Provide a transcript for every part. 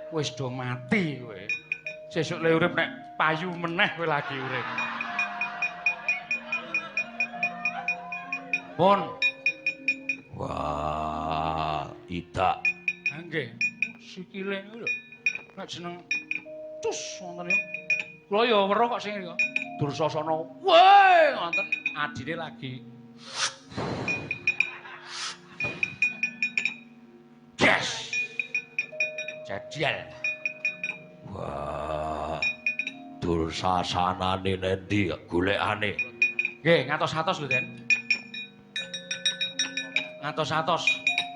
Wis do mati kowe. Sesuk le urip nek payu meneh kowe lagi urip. Pun. Wah, idak. Nggih. Sikile niku lho. Nek jeneng cus wonten niku. Kula ya weruh kok sing niku. Dursasana. Weh, ngoten adine lagi. Gas. Jadial. Wah. Dursasanane nendi golekane? Nggih, ngatos-atos lho, Den. Ngatos-atos.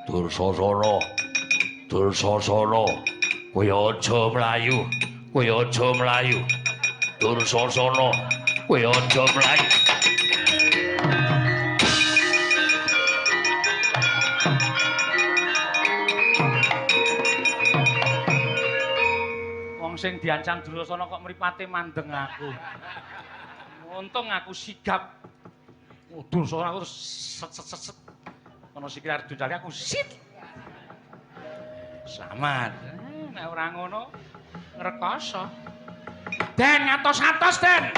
Dursasana. Dursasana. Kowe aja mlayu. Kowe aja mlayu. Dursasana. Kowe aja mlayu. Wong sing diancam Dursasana kok mripate mandeng aku. Untung aku sigap. Dursasana aku terus set set set set. Ana sikil arep diuncalke aku sit. Selamat. Nek ora ngono ngrekoso. Den ngatos-atos, Den.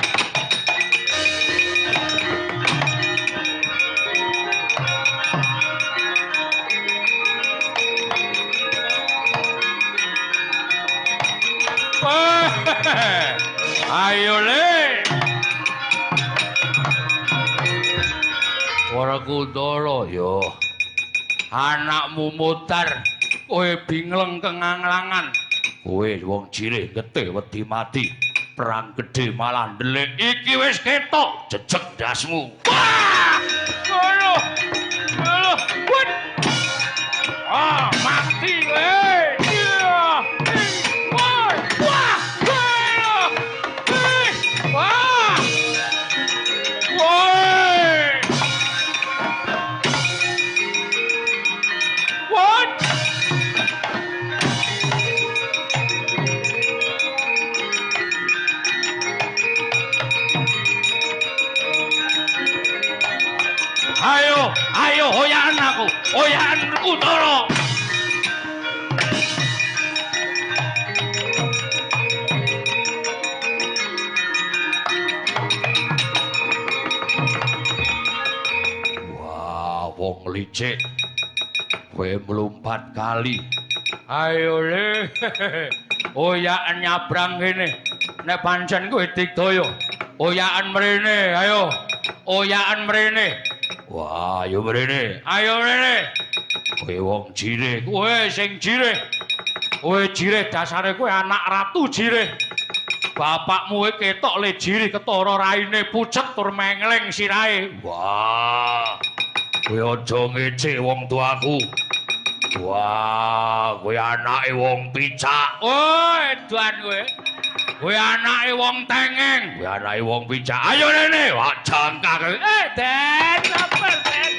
Ayo le. Werkudara ya. Anakmu mutar, kowe bingleng kenganglangan. Kowe wong jirih getih wedi mati. Perang gedhe malah ndelik. Iki wis ketok jejeg ndasmu. Wah! Ngono. Ngono. Wut. Ah, mati kowe. Iya. Wah. Wah. Wah. Woi. What? Ayo, ayo hoyan aku, hoyan Werkudara. Wah, wong licik. Kowe mlumpat kali. Ayo le. Oyakan nyabrang kene. Nek pancen kowe digdaya, oyakan mrene, ayo. Oyakan mrene. Wah, ayo mrene. Ayo mrene. Kowe wong jirih, kowe sing jirih. Kowe jirih dasare kowe anak ratu jirih. Bapakmu kowe ketok le jirih ketara raine pucet tur mengleng sirahe. Wah. Kowe aja ngece wong tuaku. Wah, kowe anake wong picak. Oh, edan kowe. Kowe anake wong tengeng. Kowe anake wong picak. Ayo rene, wah jangkak. Eh, Den, sabar, Den.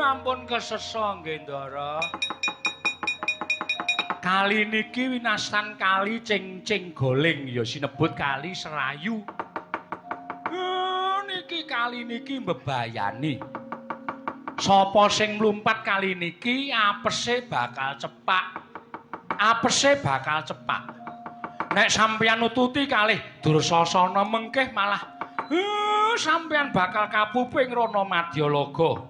Ampun kesesa nggih, Ndara. Kali niki winasan kali Cengceng Goling ya sinebut kali Serayu. Niki kali niki mbebayani. Sapa sing mlumpat kali niki apese bakal cepak. Apese bakal cepak. Nek sampeyan nututi kalih Dursasana mengkeh malah sampeyan bakal kapuping Rana Madyalaga.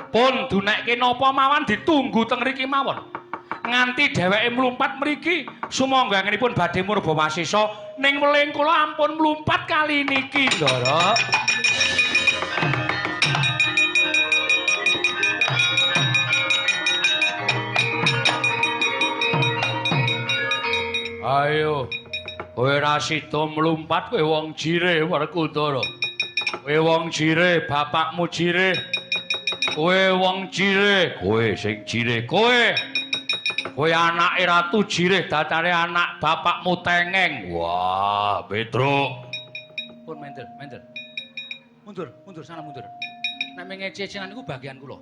Pun dunekke napa mawon ditunggu teng mriki mawon. Nganti dheweke mlumpat mriki sumangga anggenipun badhe murba wasesa ning weling kula ampun mlumpat kali niki, Ndara. Ayo, kowe ra sida mlumpat kowe wong jirih Werkudara. Kowe wong jirih, bapakmu jirih. Kowe wong jirih, kowe sing jirih, kowe. Kowe anake ratu jirih datane anak bapakmu tengeng. Wah, Petruk. Pun mendel, mendel. Mundur, mundur sana mundur. Nek mengece-ecenan niku bagian kula.